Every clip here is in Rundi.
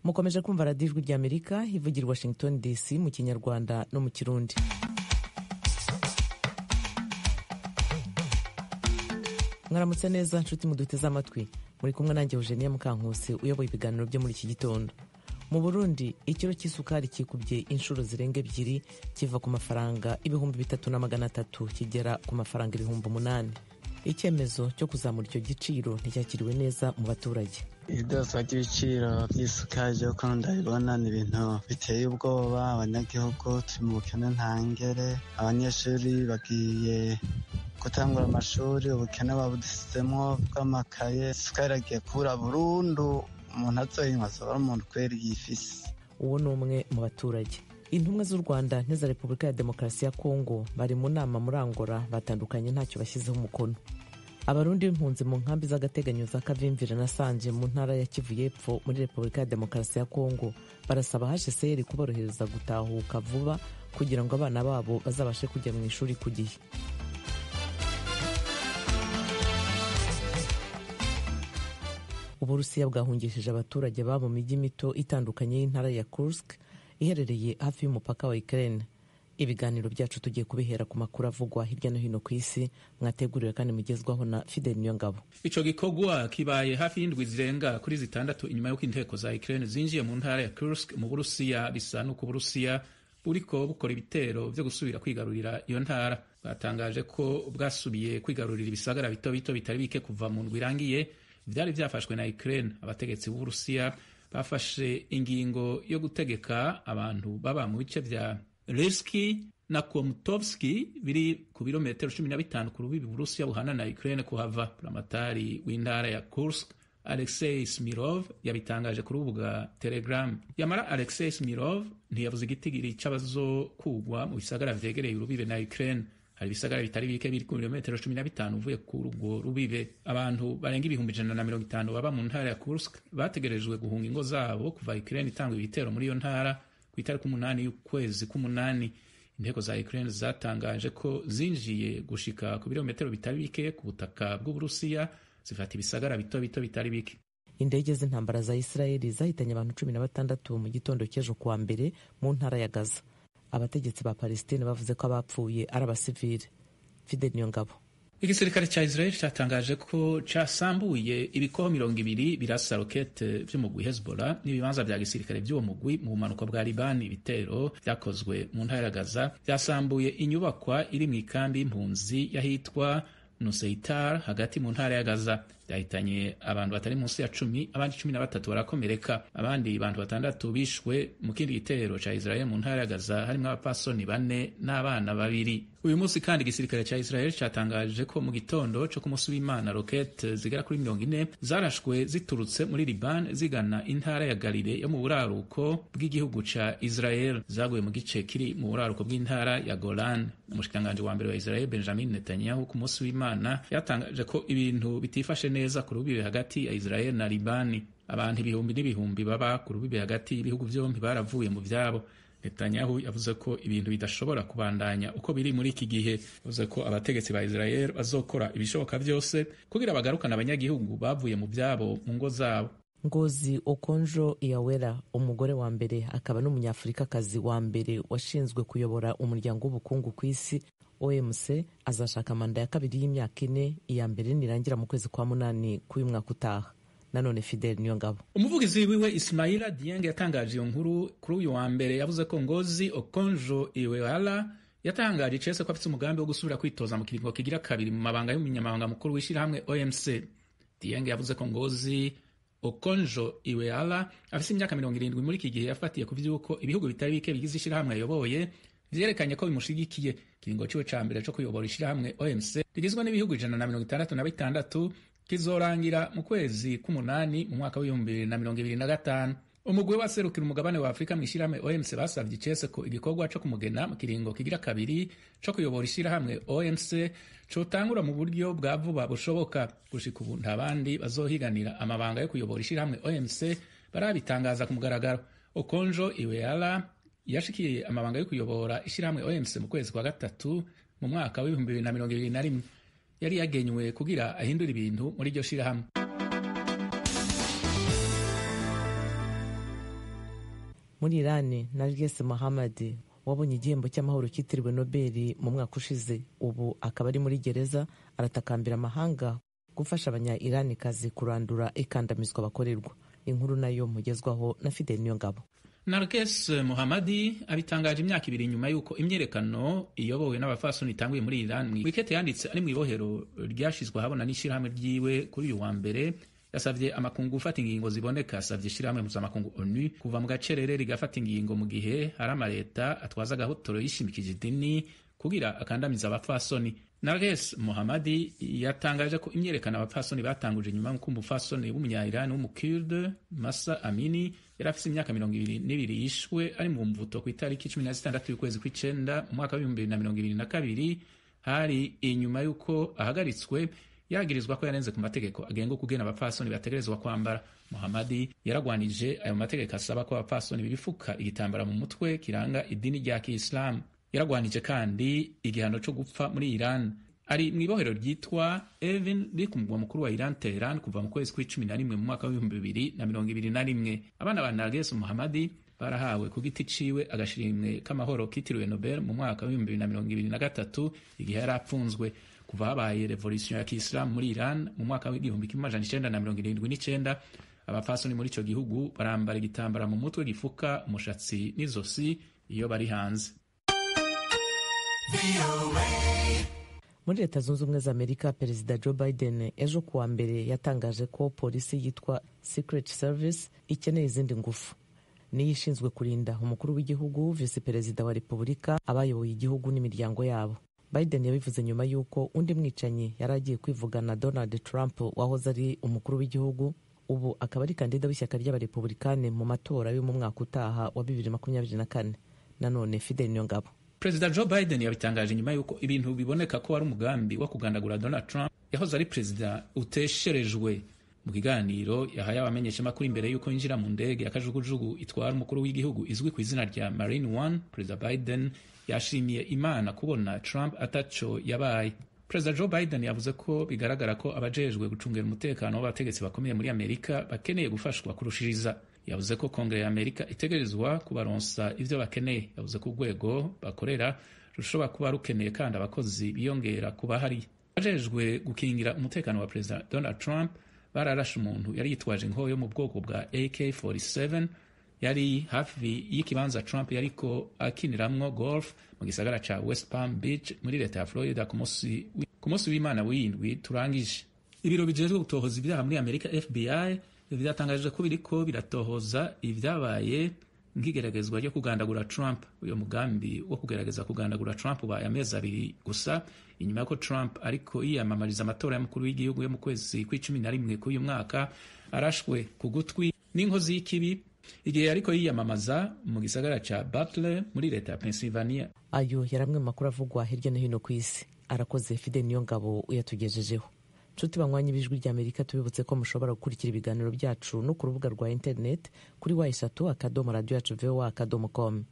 Mukomeje kumva Radiyo Ijwi ry'Amerika ivugira i Washington DC mu Kinyarwanda no mu Kirundi. Mwaramutse neza nshuti muduteze amatwi, muri kumwe nanjye Eugenia Mukankusi uyoboye ibiganiro byo muri iki gitondo. Mu Burundi ikiro cy'isukari kikubye inshuro zirenga 2, kiva ku mafaranga 3,300 kigera ku mafaranga 8,000. Icyemezo cyo kuzamura icyo giciro nticyakiriwe neza mu baturage. Idozwa ry'ibiciro by'isukari ryo uko ndabibona ni ibintu biteye ubwoba. Abanyagihugu turi mu bukene ntangere, abanyeshuri bagiye gutangura amashuri, ubukene babudusizemwo bw'amakaye. Isukari agiye kubura burundu, umuntu azoyinywa azoba ari umuntu kweri yifise. Uwo ni umwe mu baturage. Intumwa z'u Rwanda n'iza Repubulika ya Demokarasi ya Kongo bari mu nama muri Angola, batandukanye ntacyo bashyizeho umukono. Abarundi b'impunzi mu nkambi z'agateganyo za Kavimvira na Sanje mu ntara ya Kivu y'Epfo muri Repubulika ya Demokarasi ya Kongo barasaba HCR kuborohereza gutahuka vuba kugira ngo abana babo bazabashe kujya mu ishuri ku gihe. Uburusiya bwahungishije abaturage babo mu mijyi mito itandukanye y'intara ya Kursk iherereye hafi y'umupaka wa Ukraine. Ibiganiro byacu tugiye kubihera ku makuru avugwa hirya no hino ku isi, mwateguriwe kandi mugezwaho na Fidel Niyongabo. Ico gikorwa kibaye hafi y'indwi zirenga kuri 6 inyuma y'uko inteko za Ukraine zinjiye mu ntara ya Kursk mu Burusiya. Bisa n'uko Uburusiya buriko bukora ibitero vyo gusubira kwigarurira iyo ntara. Bwatangaje ko bwasubiye kwigarurira ibisagara bito bito bitari bike kuva mu ndwi irangiye vyari vyafashwe na Ukraine. Abategetsi b'Uburusiya bafashe ingingo yo gutegeka abantu baba mu bice vya Levski na Komtovski biri ku birometero 15 ku rubibi Burusiya buhana na Ukraine kuhava. Buramatari w'intara ya Kursk Alexei Smirov yabitangaje ku rubuga Telegram. Yamara Alexei Smirov ntiyavuze igitigiri c'abazokugwa mu bisagara vyegereye urubibe na Ukraine. Hari ibisagara bitari bike biri ku birometero 15 uvuye ku urwo rubibe. Abantu barenga 150,000 baba mu ntara ya Kursk bategerejwe guhunga ingo zabo kuva Ukraine itanga ibitero muri iyo ntara ku itariki 8 y'ukwezi k'umunani. Inteko za Ukraine zatangaje ko zinjiye gushika ku birometero bitari bike ku butaka bw'Uburusiya, zifata ibisagara bito bito bitari bike. Indege z'intambara za Israeli zahitanye abantu 16 mu gitondo cy'ejo kuwa mbere mu ntara ya Gaza. Abategetsi ba Palestine bavuze ko abapfuye ari abasivile. Fidel Niyongabo. Igisirikare ca Israel catangaje ko casambuye ibikoho 20 birasa rokete vy'umugwi Hezbollah n'ibibanza vya gisirikare vy'uwo mugwi mu bumanuko bwa Libani. Ibitero vyakozwe mu ntara ya Gaza vyasambuye inyubakwa iri mw'ikambi y'impunzi y'ahitwa Nuseitar hagati mu ntara ya Gaza. Byahitanye abantu batari munsi ya 10, abandi 13 barakomereka. Abandi bantu 6 bishwe mu kindi gitero ca Israel mu ntara ya Gaza, harimwo abapasoni 4 n'abana 2. Uyu munsi kandi igisirikare ca Israel catangaje ko mu gitondo co ku munsi w'Imana rokete zigera kuri 40 zarashwe ziturutse muri Liban zigana intara ya Galile yo mu buraruko bw'igihugu ca Israel, zaguye mu gice kiri mu buraruko bw'intara ya Golan. Umushikiranganji wa mbere wa Israel Benjamin Netanyahu ku munsi w'Imana yatangaje ko ibintu bitifashe neza ku rubibe hagati ya Israel na Libani. Abantu ibihumbi n'ibihumbi baba ku rubibe hagati y'ibihugu vyombi baravuye mu vyabo. Netanyahu yavuze ko ibintu bidashobora kubandanya uko biri muri iki gihe. Yavuze ko abategetsi ba Israel bazokora ibishoboka vyose kugira bagarukane abanyagihugu bavuye mu vyabo mu ngo zabo. Ngozi Okonjo Iweala, umugore wa mbere akaba n'umunyafurikakazi wa mbere washinzwe kuyobora umuryango w'ubukungu ku isi OMC, azashaka manda ya kabiri y'imyaka 4, iya mbere nirangira mu kwezi kwa 8 k'uyu mwaka utaha. Nanone Fidel Niyongabo. Umuvugizi wiwe Ismaila Dieng yatangaje iyo nkuru kuri uyu wa mbere. Yavuze ko Ngozi Okonjo Iweala yatangaje icese ko afite umugambi wo gusubira kwitoza mu kiringo kigira kabiri mu mabanga y'umunyamabanga mukuru w'ishirahamwe OMC. Dieng yavuze ko Ngozi Okonjo Iweala afite imyaka 70 muri iki gihe yafatiye ku vy'uko ibihugu bitari bike bigize ishirahamwe ayoboye vyerekanye ko bimushigikiye. Ikiringo ciwe ca mbere co kuyobora ishirahamwe OMC rigizwe n'ibihugu 166 kizorangira mu kwezi k'umunani mu mwaka w'2025. Umugwi waserukira umugabane wa Afurika mw'ishirahamwe OMC basavye icese ko igikorwa co kumugena mu kiringo kigira kabiri co kuyobora ishirahamwe OMC cotangura mu buryo bwa vuba bushoboka. Gushika ubu nta bandi bazohiganira amabanga yo kuyobora ishirahamwe OMC barabitangaza ku mugaragaro. Okonjo Iweala yashikiye amabanga yo kuyobora ishirahamwe OMC mu kwezi kwa 3 mu mwaka w'2021. Yari yagenywe kugira ahindure ibintu muri iryo shirahamwe. Muri Irani, Narges Mohammadi wabonye igihembo cy'amahoro cyitiriwe Nobel mu mwaka ushize, ubu akaba ari muri gereza, aratakambira amahanga gufasha abanya Iranikazi kurandura ikandamizwa bakorerwa. Inkuru nayo mugezwaho na Fidel Niyongabo. Narges Mohammadi abitangaje imyaka 2 nyuma y'uko imyerekano iyobowe n'abafasoni itanguye muri Iran. Wikete yanditse ari mu ibohero ryashizwe ahabona n'ishirahamwe ryiwe kuri uyu wa mbere, yasavye amakungu gufata ingingo ziboneka. Asavye ishirahamwe mpuzamakungu ONU kuva mu gacerere rigafata ingingo mu gihe hari amaleta atwaza agahotoro yishimikije idini kugira akandamiza abapfasoni. Narges Mohammadi yatangaje ko imyerekano abapfasoni batanguje nyuma y'uko umupfasoni w'umunya-Iran w'umukurde Masa Amini yari afise imyaka 22 yishwe ari mu mvuto ku itariki 16 y'ukwezi kw'icenda mu mwaka w'ibihumbi 2022, hari inyuma y'uko ahagaritswe yagirizwa ko yarenze ku mategeko agenga ukugena abapfasoni bategerezwa kwambara. Mohammadi yaragwanije ayo mategeko asaba ko abapfasoni bifuka igitambara mu mutwe kiranga idini rya Kiislamu. Yaragwanije kandi igihano cyo gupfa muri Iran. Ari mu ibohero ryitwa Evin riri ku mugwa mukuru wa Iran Tehran kuva mu kwezi kw'icumi na rimwe mu mwaka w'ibihumbi 2021. Abana ba Narges Mohammadi barahawe ku giti ciwe agashimwe k'amahoro kitiriwe Nobel mu mwaka w'ibihumbi 2023 igihe yari apfunzwe. Kuva habaye revolution ya Kiislamu muri Iran mu mwaka w'igihumbi 1979, abapfasoni muri ico gihugu barambara igitambara mu mutwe gifuka umushatsi n'izosi iyo bari hanze. Muri Leta Zunze Ubumwe za Amerika, Perezida Joe Biden ejo kuwa mbere yatangaje ko polisi yitwa Secret Service ikeneye izindi ngufu. Niyo ishinzwe kurinda umukuru w'igihugu, visi perezida wa repubulika, abayoboye igihugu n'imiryango yabo. Biden yabivuze nyuma y'uko undi mwicanyi yari agiye kwivugana Donald Trump wahoze ari umukuru w'igihugu, ubu akaba ari kandida w'ishyaka ry'abarepublikani mu matora yo mu mwaka utaha wa 2024. Nanone Fidel Niyongabo. Perezida Joe Biden yabitangaje nyuma y'uko ibintu biboneka ko ari umugambi wo kugandagura Donald Trump yahoze ari perezida utesherejwe. Mu kiganiro yahaye abamenyeshamakuru imbere y'uko yinjira mu ndege ya kajugujugu itwara umukuru w'igihugu izwi ku izina rya Marine One, Perezida Biden yashimiye Imana kubona Trump ataco yabaye. Perezida Joe Biden yavuze ko bigaragara ko abajejwe gucungera umutekano w'abategetsi bakomeye muri Amerika bakeneye gufashwa kurushiriza. Yavuze ko Kongere ya Amerika itegerezwa kubaronsa ivyo bakeneye. Yavuze ko urwego bakorera rushobora kuba rukeneye kandi abakozi biyongera kuba hari. Abajejwe gukingira umutekano wa Perezida Donald Trump bararashe umuntu yari yitwaje inkoho yo mu bwoko bwa AK-47 yari hafi y'ikibanza Trump yariko akiniramwo golf mu gisagara ca West Palm Beach muri leta ya Florida ku munsi w'Imana w'indwi turangije. Ibiro bijejwe gutohoza ibyaha muri Amerika FBI vyatangaje ko biriko biratohoza ivyabaye nk'igeragezwa ryo kugandagura Trump. Uyo mugambi wo kugerageza kugandagura Trump ubaye amezi 2 gusa inyuma y'uko Trump ariko yiyamamariza amatora y'umukuru w'igihugu yo mu kwezi kw'icumi na rimwe k'uyu mwaka arashwe ku gutwi n'inkozi y'ikibi igihe ariko yiyamamaza mu gisagara ca Butler muri leta ya Pennsylvania. Ayo yari amwe mu makuru avugwa hirya no hino ku isi. Arakoze Fidel Niyongabo uyatugejejeho. Nshuti banywanyi b'Ijwi ry'Amerika, tubibutse ko mushobora gukurikira ibiganiro byacu no ku rubuga rwa internet kuri w radio yacu voa.com,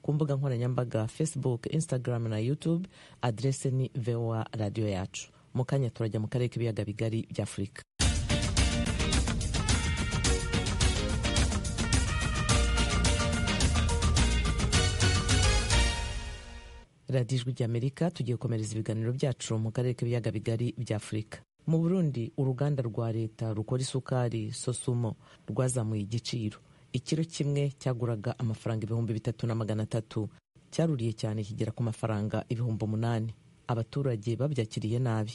ku mbuga nkoranyambaga Facebook, Instagram na YouTube, adrese ni VOA radio yacu. Mu kanya turajya mu karere k'ibiyaga bigari bya Afurika. Radiyo Ijwi ry'Amerika, tugiye gukomereza ibiganiro byacu mu karere k'ibiyaga bigari bya Afurika. Mu Burundi, uruganda rwa leta rukora isukari Sosumo rwazamuye igiciro. Ikiro kimwe cyaguraga amafaranga 3,300 cyaruriye cyane kigera ku mafaranga 8,000. Abaturage babyakiriye nabi.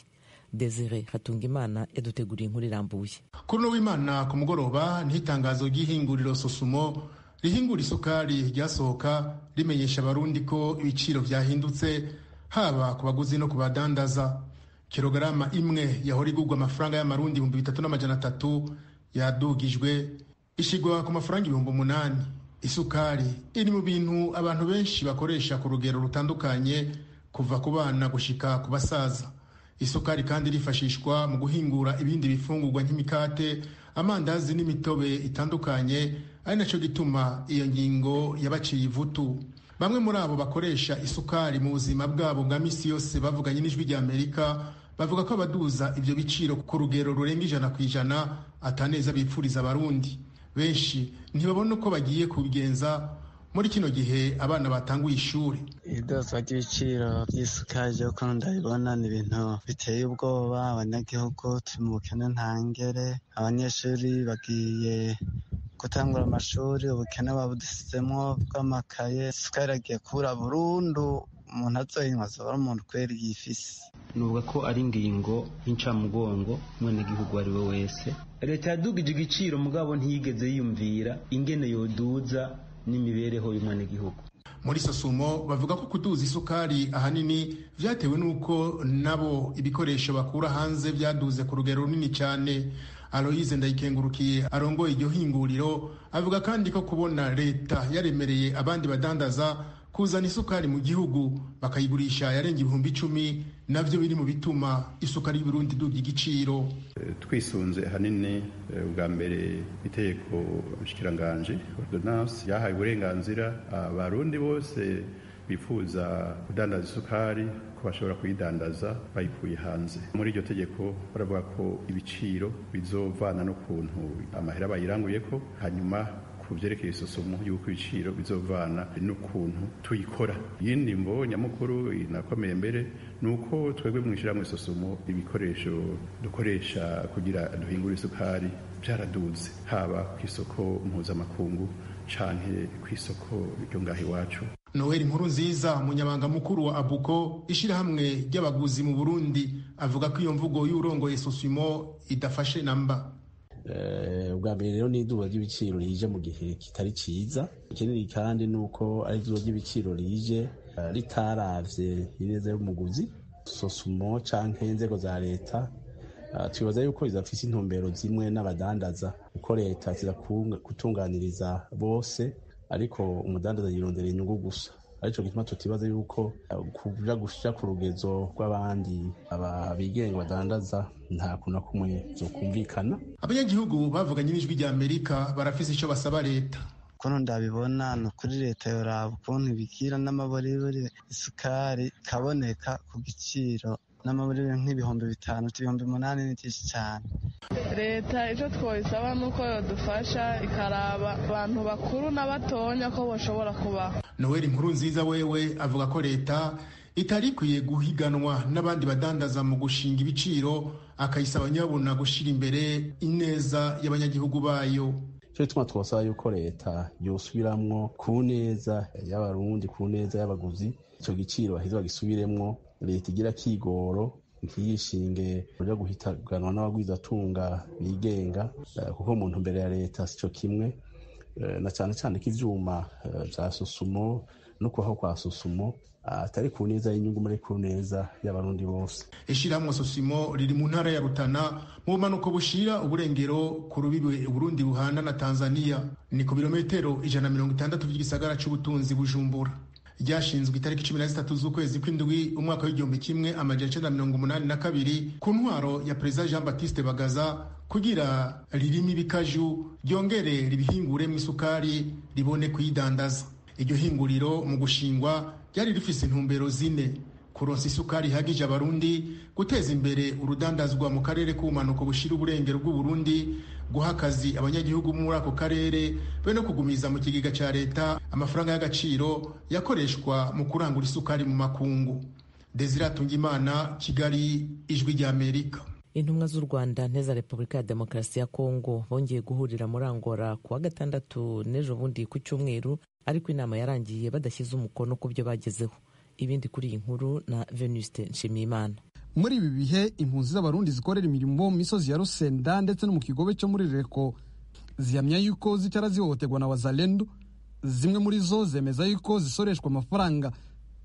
Desire Hatungimana yaduteguriye inkuru irambuye. Kuri uno w'Imana ku mugoroba niho itangazo ry'ihinguriro Sosumo rihingura isukari ryasohoka rimenyesha Abarundi ko ibiciro vyahindutse haba ku baguzi no ku badandaza. Kilogarama imwe yahora igurwa amafaranga y'amarundi 3,300 yadugijwe ishigwa ku mafaranga 8,000. Isukari iri mu bintu abantu benshi bakoresha ku rugero rutandukanye, kuva ku bana gushika ku basaza. Isukari kandi irifashishwa mu guhingura ibindi bifungurwa nk'imikate, amandazi n'imitobe itandukanye, ari naco gituma iyo ngingo yabaciye ivutu. Bamwe muri abo bakoresha isukari mu buzima bwabo bwa misi yose bavuganye n'Ijwi rya Amerika bavuga ko abaduza ivyo biciro ku rugero rurenga 100% ataneza bipfuriza Abarundi. Benshi ntibabona uko bagiye kubigenza muri kino gihe abana batanguye ishuri. Idozwa ry'ibiciro by'isukari ryo ukuntu ndabibona ni ibintu biteye ubwoba. Abanyagihugu turi mu bukene ntangere, abanyeshuri bagiye gutangura amashuri, ubukene babudusizemwo bw'amakaye, isukari agiye kubura burundu, umuntu azoyinywa azoba ari umuntu kweri yifise. Nuvuga ko ari ingingo y'incamugongo umwenegihugu ari we wese. Leta yadugije igiciro mugabo ntiyigeze yiyumvira ingene yoduza n'imibereho y'umwenegihugu. Muri Sosumo bavuga ko kuduza isukari ahanini vyatewe n'uko nabo ibikoresho bakura hanze vyaduze ku rugero runini cyane. Aloise Ndayikengurukiye arongoye iryo hinguriro avuga kandi ko kubona leta yaremereye abandi badandaza kuzana isukari mu gihugu bakayigurisha yarenga 10,000 navyo biri mu bituma isukari y'Uburundi iduga igiciro. Twisunze ahanini ubwa mbere itegeko nshikiranganji ordonnance yahaye uburenganzira abarundi bose bifuza kudandaza isukari ko bashobora kuyidandaza bayikuye hanze. Muri iryo tegeko baravuga ko ibiciro bizovana n'ukuntu amahera bayiranguyeko, hanyuma ku byerekeye isusumu y'uko ibiciro bizovana n'ukuntu tuyikora. Iyindi mvo nyamukuru inakomeye mbere ni uko twebwe mu ishyirahamwe isusumu ibikoresho dukoresha kugira duhingure isukari byaraduze, haba ku isoko mpuzamakungu canke ku isoko ryo ngaho iwacu. Noel Nkurunziza, umunyabanga mukuru wa Abuko, ishyirahamwe ry'abaguzi mu Burundi, avuga ko iyo mvugo y'urongoye Sosumo idafashe namba. Ubwa mbere rero ni iduga ry'ibiciro rije mu gihe kitari ciza. Ikindi kandi ni uko ari iduga ry'ibiciro rije ritaravye ineza y'umuguzi. Sosumo canke inzego za leta twibaza yuko zidafise intumbero zimwe n'abadandaza, kuko leta ziza gutunganiriza bose, ariko umudandaza yirondera inyungu gusa. Arico gituma tutibaza yuko kuja gushira ku rugezo rw'abandi abigenga badandaza nta kuntu na kumwe vyokumvikana. Abanyagihugu bavuganye n'Ijwi rya Amerika barafise ico basaba leta. Ukuntu ndabibona ni ukuri leta yoraba ukuntu ibigira n'amaboribori isukari ikaboneka ku giciro n'amaboribori nk'ibihumbi 5 8,000 ni vyinshi cane. Leta icyo twoyisaba ni uko yodufasha ikaraba abantu bakuru n'abatonya ko bashobora kubaho. Noel Nkurunziza wewe avuga ko leta itari ikwiye guhiganwa n'abandi badandaza mu gushinga ibiciro, akayisaba nyabuna gushira imbere ineza y'abanyagihugu bayo. Ico gituma twosaba yuko leta yosubiramwo ku neza y'abarundi, ku neza y'abaguzi, ico giciro baheze bagisubiremwo. Leta igira kigoro ntiyishinge uja guhitaganwa n'abagwizatunga bigenga, kuko umuntu mbere ya leta sico kimwe, na cane cane ko ivyuma vya Sosumo no kubaho kwa Sosumo atari ku neza y'inyungu, muri ku neza y'abarundi bose. Ishirahamwe Sosimo riri mu ntara ya Rutana mu bumanuko bushira uburengero ku rubibe Uburundi buhana na Tanzania, ni ku birometero 160 vy'igisagara c'ubutunzi Bujumbura. Ryashinzwe itariki 13 z'ukwezi kw'indwi umwaka w'1982 ku ntwaro ya Perezida Jean Baptiste Bagaza, kugira ririme ibikaju ryongere ribihinguremo isukari ribone kuyidandaza. Iryo hinguriro mu gushingwa ryari rifise intumbero zine: kuronsa isukari ihagije abarundi, guteza imbere urudandazwa mu karere k'ubumanuko bushira uburengero bw'Uburundi, guha akazi abanyagihugu muri ako karere, be no kugumiza mu kigega ca leta amafaranga y'agaciro yakoreshwa mu kurangura isukari mu makungu. Desire Tungimana, Kigali, Ijwi rya Amerika. Intumwa z'u Rwanda neza Repubulika ya Demokarasi ya Kongo bongeye guhurira muri Angola ku wa gatandatu n'ejo bundi ku cyumweru, ariko inama yarangiye badashyize umukono ku byo bagezeho. Ibindi kuri iyi nkuru na Venuste Nshimiyimana. Muri ibi bihe impunzi z'abarundi zikorera imirimo mu misozi ya Rusenda ndetse no mu kigobe cyo muri Reko zihamya yuko zicara zihohoterwa na wazalendo. Zimwe muri zo zemeza yuko zisoreshwa amafaranga,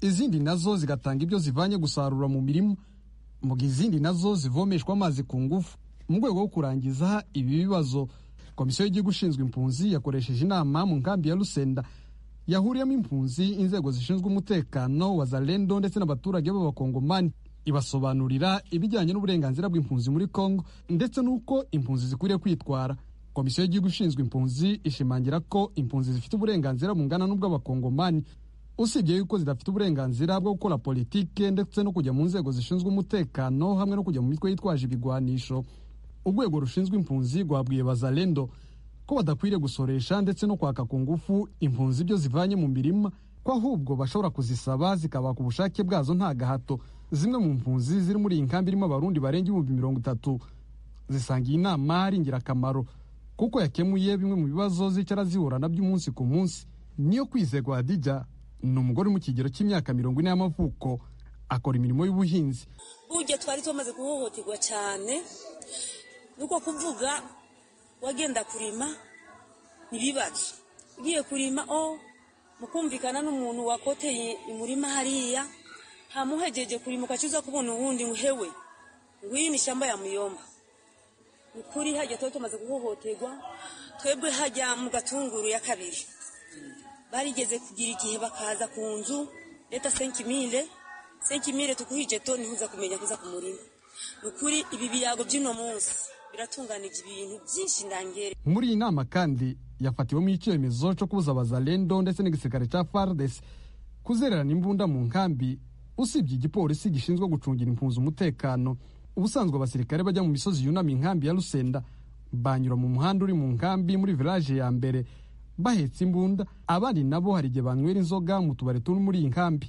izindi nazo zigatanga ibyo zivanye gusarura mu mirima, mu gihe izindi nazo zivomeshwa amazi ku ngufu. Mu rwego rwo kurangiza ibi bibazo, komisiyo y'igihugu ishinzwe impunzi yakoresheje inama mu nkambi ya Rusenda yahuriyemo impunzi, inzego zishinzwe umutekano wa zalendo ndetse n'abaturage b'abakongomani, ibasobanurira ibijyanye n'uburenganzira bw'impunzi muri Kongo ndetse n'uko impunzi zikwiriye kwitwara. Komisiyo y'igihugu ishinzwe impunzi ishimangira ko impunzi zifite uburenganzira bungana n'ubw'abakongomani, usibye yuko zidafite uburenganzira bwo gukora politike ndetse no kujya mu nzego zishinzwe umutekano hamwe no kujya mu mitwe yitwaje ibigwanisho. Urwego rushinzwe impunzi rwabwiye bazalendo ko ko badakwiriye gusoresha ndetse no kwaka ku ngufu impunzi ibyo zivanye mu mirima, ko ahubwo bashobora kuzisaba zikabaka ubushake bwazo nta gahato. Zimwe mu mpunzi ziri muri iyi nkambi irimo Abarundi barenga 30,000 zisanga iyi nama ari ingirakamaro kuko yakemuye bimwe mu bibazo zicara zihura nabyo umunsi ku munsi. Niyo Kwizerwa Hadija ni umugore uri mu kigero cy'imyaka 40 y'amavuko, akora imirimo y'ubuhinzi. Burya twari tumaze guhohoterwa cyane, nuko kuvuga wagenda kurima ntibibazo, ugiye kurima o mukumvikana n'umuntu wakoteye umurima hariya, hamuhejeje kurima ukacuza kubona uwundi ngo hewe ngwino ishyamba ya muyomba. Ukuri hajya twari tumaze guhohoterwa twebwe hajya mu Gatunguru ya kabiri barigeze kugira igihe bakaza ku nzu leta 5000 tukuhije to ntihuza kumenya kuza ku murima. Ukuri ibi biyago by'uno munsi biratunganije ibintu byinshi ndangere. Muri iyi nama kandi yafatiwemo icyemezo cyo kubuza Abazalendo ndetse n'igisirikare cya FARDC kuzererana imbunda mu nkambi, usibye igipolisi gishinzwe gucungira impunzi umutekano. Ubusanzwe abasirikare bajya mu misozi yunama inkambi ya Rusenda banyura mu muhanda uri mu nkambi muri village ya mbere bahetse imbunda, abandi nabo hari igihe banywera inzoga mu tubari turi muri iyi nkambi.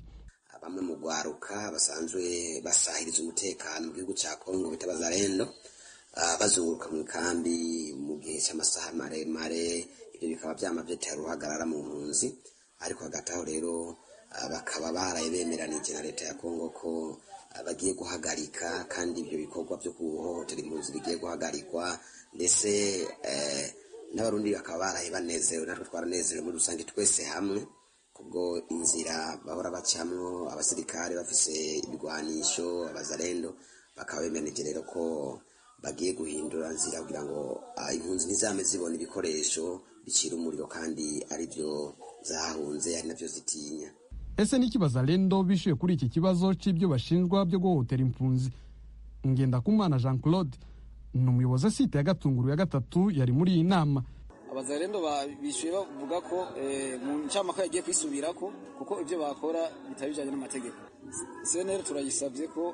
Bamwe mu gwaruka basanzwe basahiriza umutekano mu gihugu cya Kongo bita Bazalendo bazunguruka mu nkambi mu gihe cy'amasaha maremare, ibyo bikaba byama byatera uruhagarara mu mpunzi. Ariko hagati aho rero bakaba baraye bemeranije na leta ya Kongo ko bagiye guhagarika, kandi ibyo bikorwa byo guhohotera impunzi bigiye guhagarikwa, ndetse n'Abarundi bakaba baraye banezerewe, natwe twaranezerewe muri rusange twese hamwe, kubwo inzira bahora bacamwo abasirikare bafise ibigwanisho Abazalendo bakaba bemeranije rero ko bagiye guhindura nzira kugira ngo impunzi ntizame zibona ibikoresho bicira umuriro kandi aribyo zahunze ari nabyo zitinya. Ese niki Bazalendo bishuye kuri iki kibazo cy'ibyo bashinjwa byo guhohotera impunzi? Ngendakumana Jean Claude ni umuyobozi site ya Gatunguru ya gatatu yari muri iyi nama. Abazalendo bishuye bavuga ko mu ncamake yagiye kwisubirako kuko ibyo bakora bitari bijanye n'amategeko. CNL turayisabye ko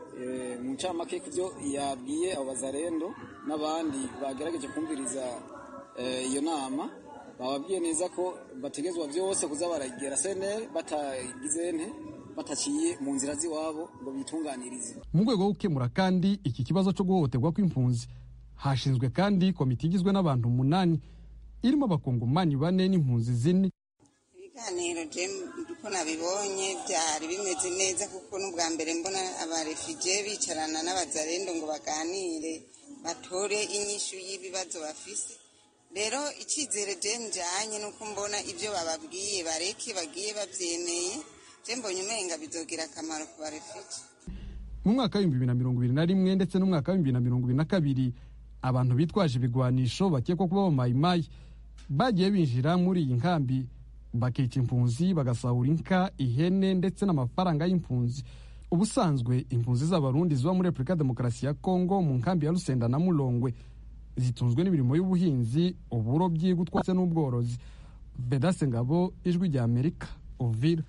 mu ncamake kubyo yabwiye abo Bazalendo n'abandi bagerageje kumviriza iyo nama, bababwiye neza ko bategezwa byose kuza baragera CNL batagize nte bataciye mu nzira z'iwabo ngo bitunganirize. Mu rwego rwo gukemura kandi iki kibazo cyo guhohoterwa kw'impunzi, hashinzwe kandi komite igizwe n'abantu 8 irimo Abakongomani 4 n'impunzi 4. Ibiganiro je uko nabibonye byari bimeze neza, kuko n'ubwa mbere mbona abarefugee bicarana n'Abazalendo ngo baganire batore inyishu y'ibibazo bafise. Rero icyizere je njanye nuko mbona ibyo bababwiye bareke bagiye babyemeye, je mbonye umenga bizogira akamaro ku barefugee. Mu mwaka wa 2021 ndetse n'umwaka wa 2022 abantu bitwaje ibigwanisho bakekwa kuba abamayimayi bagiye binjira muri iyi nkambi bakica impunzi, bagasahura inka, ihene ndetse n'amafaranga y'impunzi. Ubusanzwe impunzi z'Abarundi ziba muri Repubulika Demokarasi ya Kongo mu nkambi ya Rusenda na Mulongwe zitunzwe n'imirimo y'ubuhinzi, uburobyi, gutwara n'ubworozi. Bedase Ngabo, Ijwi rya Amerika, Uvira.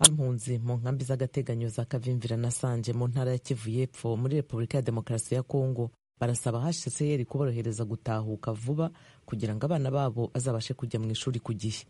Impunzi mu nkambi z'agateganyo za Kavimvira na Sanje mu ntara ya Kivu y'Epfo muri Repubulika ya Demokarasi ya Kongo barasaba HCR kuborohereza gutahuka vuba kugira ngo abana babo bazabashe kujya mu ishuri ku gihe.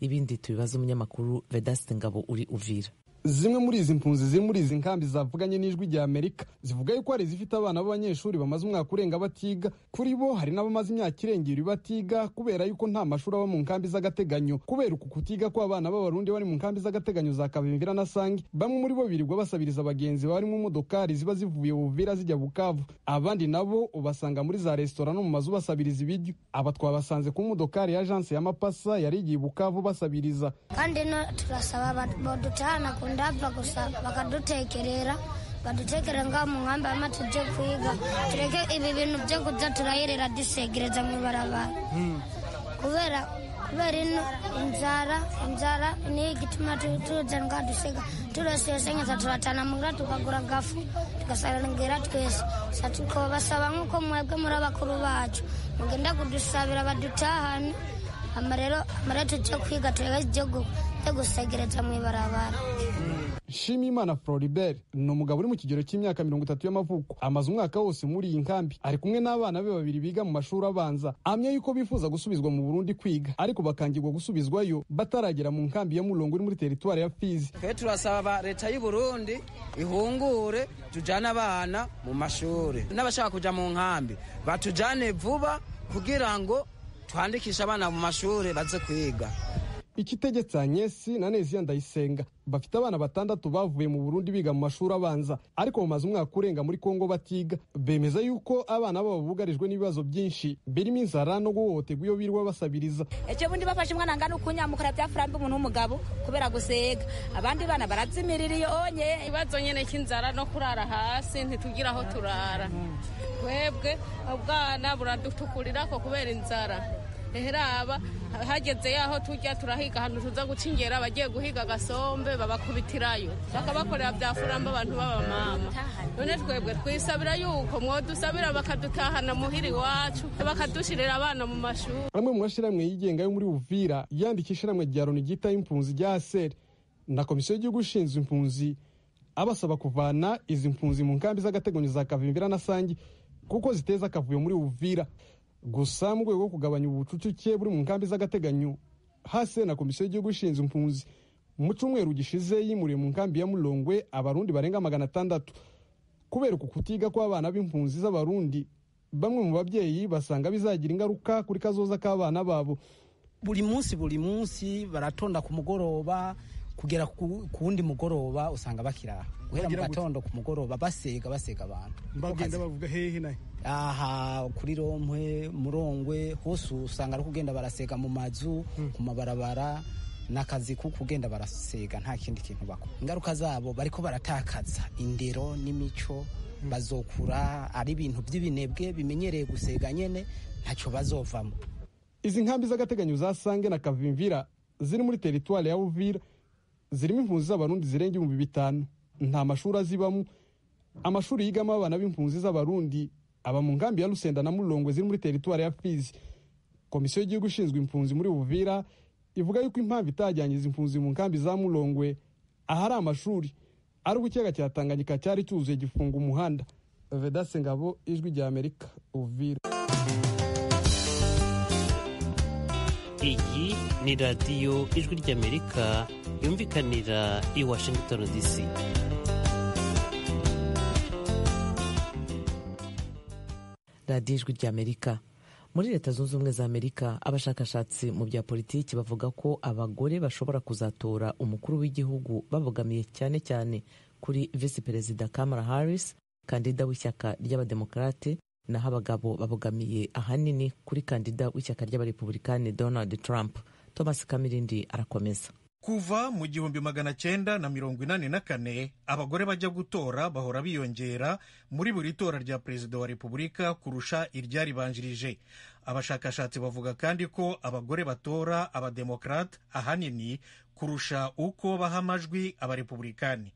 Ibindi tubibaza umunyamakuru Vedaste Ngabo uri Uvira. Zimwe muri izi mpunzi ziri muri izi nkambi zavuganye n'Ijwi rya Amerika zivuga yuko hari izifite abana b'abanyeshuri bamaze umwaka urenga batiga. Kuri bo hari n'abamaze imyaka irenga ibiri batiga kubera yuko nta mashuri aba mu nkambi z'agateganyo. Kubera uku kutiga kw'abana b'Abarundi bari mu nkambi z'agateganyo za Kavimvira na Sange, bamwe muri bo birirwa basabiriza bagenzi bari mu modokari ziba zivuye Uvira zijya Bukavu, abandi nabo ubasanga muri za resitora no mu mazu basabiriza ibiryo. Aba twabasanze ku modokari ya agence ya Mapasa yari igiye Bukavu basabiriza. Kandi no turasaba badutahana ndapfa gusa bakadutekerera, badutekera ngaho mu nkambi hama tuje kwiga, tureke ibi bintu byo kuza turayerera dusegereza mu ibarabara kubera ino inzara niyo igituma tuza ngaho dusega turose nka turatana mugira tukagura gafu tugasangira twese. Tukabasaba nk'uko mwebwe muri abakuru bacu mugenda kudusabira badutahane, amarero tujye kwiga tureke ibyo gusegereza mu ibarabara. Nshimiyimana Floribert ni umugabo uri mu kigero cy'imyaka 30 y'amavuko, amaze umwaka wose muri iyi nkambi, ari kumwe n'abana be babiri biga mu mashuri abanza. Ahamya yuko bifuza gusubizwa mu Burundi kwiga, ariko bakangirwa gusubizwayo bataragera mu nkambi ya Mulongo iri muri teritwari ya Fizi. Twe turasaba leta y'u Burundi ihungure tujane abana mu mashuri, n'abashaka kuja mu nkambi batujane vuba kugira ngo twandikishe abana mu mashuri baze kwiga. Ikitegetse Agnès na Neziya Ndayisenga bafite abana 6 bavuye mu Burundi biga mu mashuri abanza, ariko bamaze umwaka urenga muri Kongo batiga. Bemeza yuko abana babo bugarijwe n'ibibazo byinshi birimo inzara no guhohoterwa iyo birirwa basabiriza. Ejo bundi bafashe umwana ngana ukunyamukora bya furambi umuntu w'umugabo kubera gusega, abandi bana barazimirira iyo onye. Ibibazo nyene cy'inzara no kurara hasi, ntitugira aho turara. Twebwe ubwana buradutukurirako kubera inzara. Eheraba hageze yaho tujya turahiga ahantu tuza gucingera, abagiye guhiga agasombe babakubitirayo bakabakorera bya furamba abantu b'abamama. None twebwe twisabira yuko mwodusabira bakadutahana muhiri iwacu, bakadushirira abana mu mashuri. Amwe mu mashyirahamwe yigenga yo muri Uvira yandika ishyirahamwe rya Loni ryita impunzi rya ASER na komisiyo y'igihugu ishinzwe impunzi, abasaba kuvana izi mpunzi mu nkambi z'agateganyo za Kavimvira na Sange kuko ziteza akavuyo muri Uvira. Gusa mu rwego rwo kugabanya ubucucike buri mu nkambi z'agateganyo, hase na komisiyo y'igihugu ishinzwe impunzi mu cyumweru gishize yimuriye mu nkambi ya Mulongwe abarundi barenga 600 kubera uku kutiga kw'abana b'impunzi z'abarundi. Bamwe mu babyeyi basanga bizagira ingaruka kuri kazoza k'abana babo. Buri munsi baratonda ku mugoroba kugera ku wundi mugoroba, usanga bakiraha guhera mu gatondo ku mugoroba basega abantu. Bagenda bavuga hehe naye? Aha kuri Rompwe, Murongwe hose usanga ari kugenda barasega mu mazu, ku mabarabara, n'akazi ko kugenda barasega, nta kindi kintu bakora. Ingaruka zabo bariko baratakaza indero n'imico, bazokura ari ibintu by'ibinebwe bimenyereye gusega nyene, ntacyo bazovamo. Izi nkambi z'agateganyo za Sange na Kavimvira ziri muri teritwari ya Uvira zirimo impunzi z'abarundi zirenga 5000. Nta mashuri azibamo. Amashuri yigamo abana b'impunzi z'abarundi aba mu nkambi ya Rusenda na Mulongwe ziri muri teritwari ya Fizi. Komisiyo y'igihugu ishinzwe impunzi muri Uvira ivuga yuko impamvu itajyanye izi mpunzi mu nkambi za Mulongwe ahari amashuri ari uko ikiyaga cya Tanganyika cyari cyuzuye gifunga umuhanda. Vedaste Ngabo, Ijwi rya Amerika, Uvira. Iyi ni radiyo Ijwi ry'Amerika yumvikanira i Washington DC. Radiyo Ijwi ry'Amerika. Muri Leta Zunze Ubumwe za Amerika, abashakashatsi mu bya politiki bavuga ko abagore bashobora kuzatora umukuru w'igihugu babogamiye cyane cyane kuri visi perezida Kamala Harris, kandida w'ishyaka ry'abademokarate, naho abagabo babogamiye ahanini kuri kandida w'ishyaka ry'abarepublikani Donald Trump. Thomas Kamirindi arakomeza. Kuva mu 1984 abagore bajya gutora bahora biyongera muri buri tora rya perezida wa repubulika kurusha iryaribanjirije. Abashakashatsi bavuga kandi ko abagore batora abademokrate ahanini kurusha uko baha amajwi abarepublikani.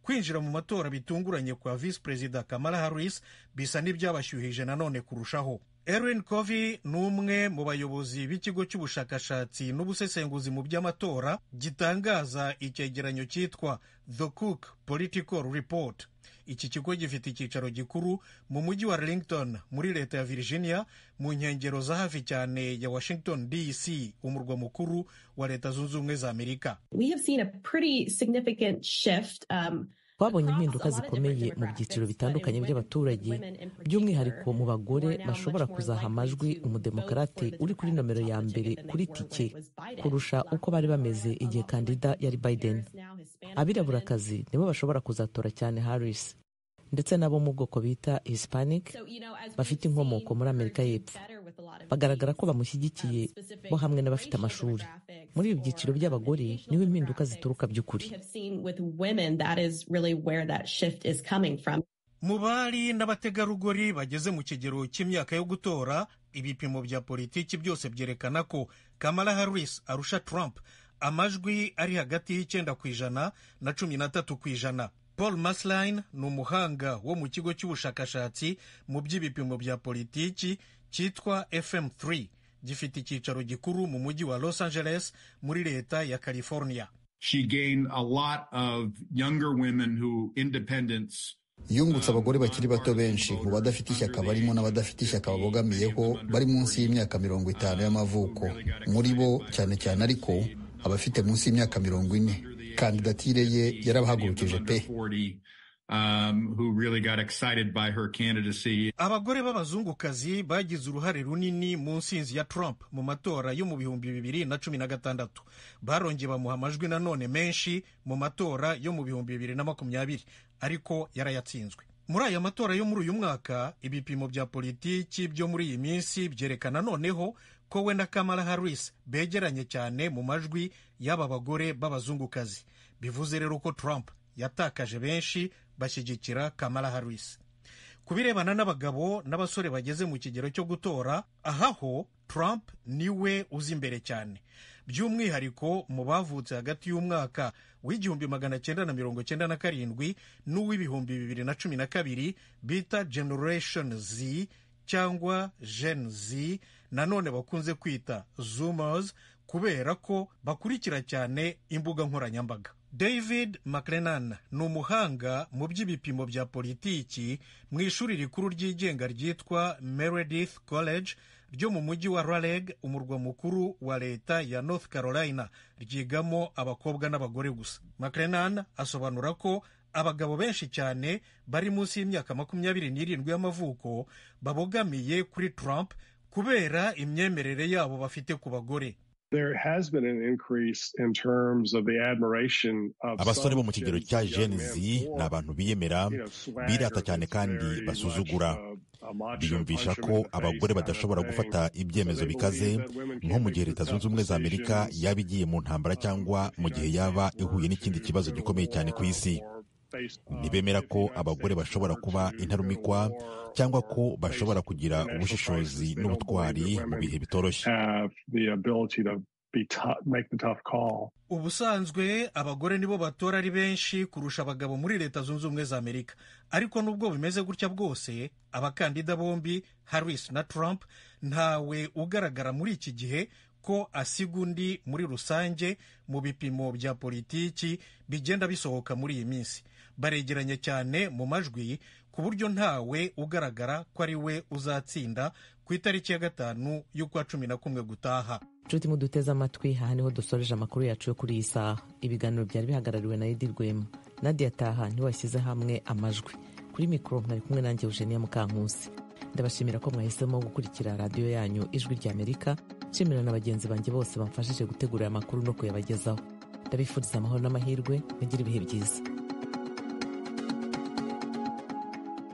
Kwinjira mu matora bitunguranye kwa visi perezida Kamala Harris bisa n'ibyabashyuhije nanone kurushaho. Erin Covey ni umwe mu bayobozi b'ikigo cy'ubushakashatsi n'ubusesenguzi mu by'amatora gitangaza icyegeranyo cyitwa The Cook Political Report. Iki kigo gifite icyicaro gikuru mu mujyi wa Arlington muri leta ya Virginia, mu nkengero za hafi cyane ya Washington DC, umurwa mukuru wa Leta Zunze Ubumwe za Amerika. Twabonye impinduka zikomeye mu byiciro bitandukanye by'abaturage, by'umwihariko mu bagore bashobora kuzaha amajwi umudemokarate uri kuri nomero ya mbere kuri tike kurusha uko bari bameze igihe kandida yari Biden. Abiraburakazi nibo bashobora kuzatora cyane Harris, ndetse n'abo mu bwoko bita Hispanic bafite inkomoko muri Amerika y'Epfo bagaragara ko bamushyigikiye, bo hamwe n'abafite amashuri. Muri ibi byiciro by'abagore niho impinduka zituruka by'ukuri. Mu bari n'abategarugori bageze mu kigero cy'imyaka yo gutora, ibipimo bya politiki byose byerekana ko Kamala Harris arusha Trump amajwi ari hagati y'9% na 13%. Paul Masline ni umuhanga wo mu kigo cy'ubushakashatsi mu by'ibipimo bya politiki cyitwa FM3, gifite icyicaro gikuru mu mujyi wa Los Angeles muri leta ya California. She gained a lot of younger women who independents. Yungutse abagore bakiri bato benshi mu badafite ishyaka, barimo n'abadafite ishyaka babogamiyeho bari munsi y'imyaka 50 y'amavuko. Muri bo cyane cyane ariko abafite munsi y'imyaka 40. Kandidatire ye yarabahagurukije pe. Who really got excited by her candidacy. Abagore b'abazungukazi bagize uruhare runini mu nsinzi ya Trump mu matora yo mu 2016. Barongeye bamuha amajwi nanone menshi mu matora yo mu 2020, ariko yarayatsinzwe. Muri aya matora yo muri uyu mwaka, ibipimo bya politiki byo muri iyi minsi byerekana noneho ko we na Kamala Harris begeranye cyane mu majwi y'aba bagore b'abazungukazi. Bivuze rero ko Trump yatakaje benshi bashyigikira Kamala Harris. Ku birebana n'abagabo n'abasore bageze mu kigero cyo gutora, ahaho Trump niwe uzi imbere cyane, by'umwihariko mu bavutse hagati y'umwaka w'1997 n'uw'2012 bita Generation Z cyangwa Gen Z, nanone bakunze kwita Zoomers kubera ko bakurikira cyane imbuga nkoranyambaga. David McLennan ni umuhanga mu by'ibipimo bya politiki mu ishuri rikuru ryigenga ryitwa Meredith College ryo mu mujyi wa Raleigh, umurwa mukuru wa leta ya North Carolina, ryigamo abakobwa n'abagore gusa. McLennan asobanura ko abagabo benshi cyane bari munsi y'imyaka 27 y'amavuko babogamiye kuri Trump kubera imyemerere yabo bafite ku bagore. Abasore bo mu kigero cya Gen Z ni abantu biyemera, birata cyane kandi basuzugura. Biyumvisha ko abagore badashobora gufata ibyemezo bikaze, nko mu gihe Leta Zunze Ubumwe za Amerika yaba igiye mu ntambara cyangwa mu gihe yaba ihuye n'ikindi kibazo gikomeye cyane ku isi. Ntibemera ko abagore bashobora kuba intarumikwa cyangwa ko bashobora kugira ubushishozi n'ubutwari mu bihe bitoroshye. Ubusanzwe abagore nibo batora ari benshi kurusha abagabo muri Leta Zunze Ubumwe za Amerika, ariko nubwo bimeze gutya bwose, abakandida bombi Harris na Trump ntawe ugaragara muri iki gihe ko asiga undi muri rusange mu bipimo bya politiki bigenda bisohoka muri iyi minsi. Baregeranye cyane mu majwi ku buryo ntawe ugaragara ko ari we uzatsinda ku itariki ya 5 y'ukwa 11 gutaha. Nshuti muduteze amatwi, aha niho dusoreje amakuru yacu yo kuri iyi saha. Ibiganiro byari bihagarariwe na Edi Rwema. Nadia Taha ntiwashyize hamwe amajwi. Kuri mikoro mwari kumwe nanjye Eugenia Mukankusi. Ndabashimira ko mwahisemo gukurikira radiyo yanyu Ijwi rya Amerika. Nshimira na bagenzi banjye bose bamfashije gutegura aya makuru no kuyabagezaho. Ndabifuriza amahoro n'amahirwe, mugire ibihe byiza.